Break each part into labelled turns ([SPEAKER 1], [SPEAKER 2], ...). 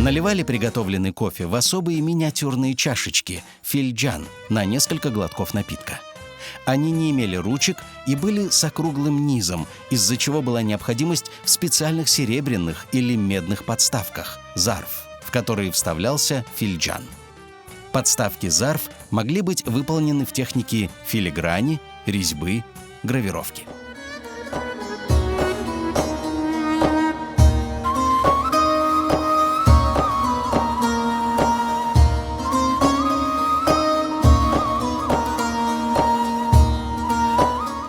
[SPEAKER 1] Наливали приготовленный кофе в особые миниатюрные чашечки – фильджан на несколько глотков напитка. Они не имели ручек и были с округлым низом, из-за чего была необходимость в специальных серебряных или медных подставках – зарф, в которые вставлялся фильджан. Подставки зарф могли быть выполнены в технике филиграни, резьбы, гравировки.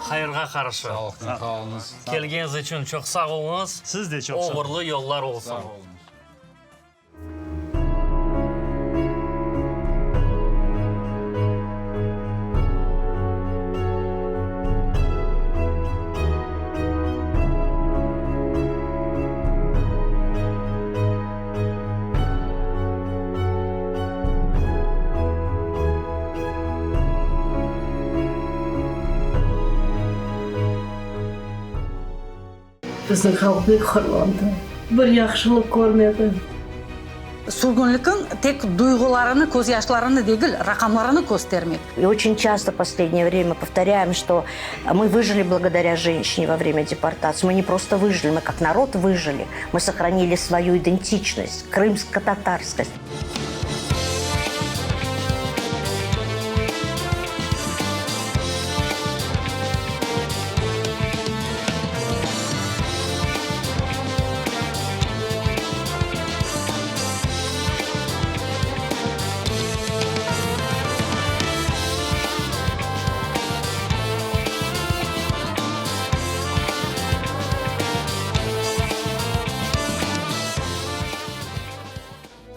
[SPEAKER 2] Hayırğa qarşı.
[SPEAKER 3] Sağlıqnen qalıñız.
[SPEAKER 2] Kelgeniñiz içün çoq sağ oluñız.
[SPEAKER 4] Siz de çoq sağ oluñız.
[SPEAKER 2] Oğurlı yollar olsun.
[SPEAKER 3] Sağ oluñız.
[SPEAKER 5] Bizim halq pek horlandı, bir yahşılıq körmedi.
[SPEAKER 6] Sürgünlikniñ tek duyğularını, közyaşlarını degil, raqamlarını köstermek.
[SPEAKER 7] И очень часто в последнее время повторяем, что мы выжили благодаря женщине во время депортации. Мы не просто выжили, мы как народ выжили. Мы сохранили свою идентичность, крымско-татарскость.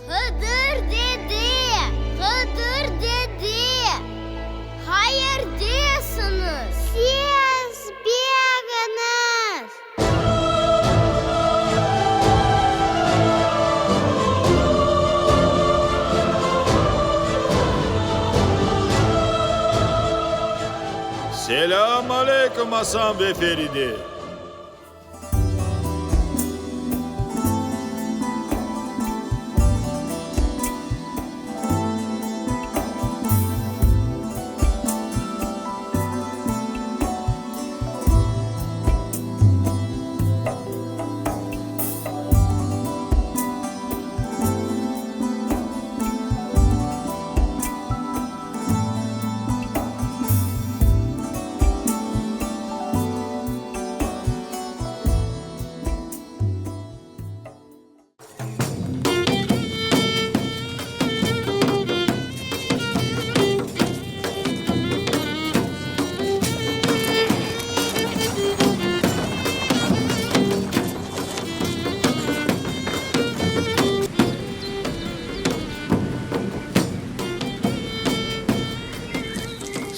[SPEAKER 8] Hıdır dede, Hıdır dede, qayerdesiñiz? Ses beriñiz!
[SPEAKER 9] Selâm aleyküm, Asan ve Feride!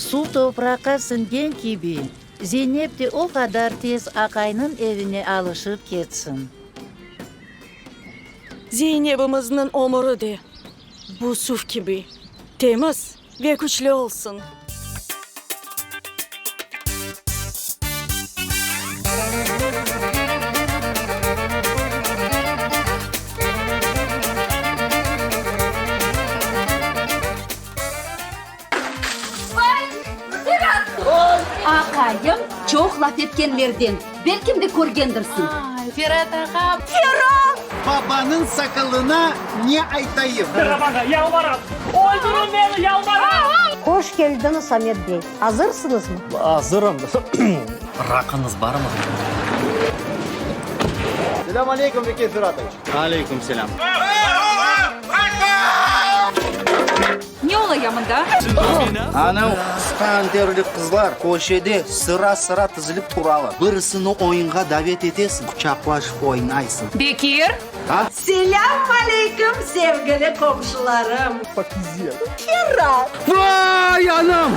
[SPEAKER 10] Suv topraqqa siñgen kibi, Zeynep de o qadar tez aqaynıñ evine alışıp ketsin.
[SPEAKER 11] Zeynebimizniñ ömüri de bu suv kibi temiz ve küçlü olsun.
[SPEAKER 12] Aqayım çoq laf etkenlerden, belkim de körgendirsiñ.
[SPEAKER 10] Ferat ağa!
[SPEAKER 12] Ferat!
[SPEAKER 13] Babanıñ saqalına ne aytayım?
[SPEAKER 2] Babağa yalvaram, öldürin meni, yalvaram!
[SPEAKER 7] Hoş keldiñiz, Amet bey. Azırsıñızmı?
[SPEAKER 2] Azırım. Raqıñız barmı?
[SPEAKER 13] Selâm aleyküm, Bekir Feratoviç.
[SPEAKER 14] Aleyküm selâm.
[SPEAKER 12] Ne ola ya mında?
[SPEAKER 13] Anav qısqa anterli qızlar köşede sıra-sıra tizilip turalar. Birisini oyunğa davet etesiñ, quçaqlaşıp oynaysıñ.
[SPEAKER 12] Bekir!
[SPEAKER 13] A?
[SPEAKER 15] Selâm aleyküm, sevgili qomşularım!
[SPEAKER 13] Vay, anam!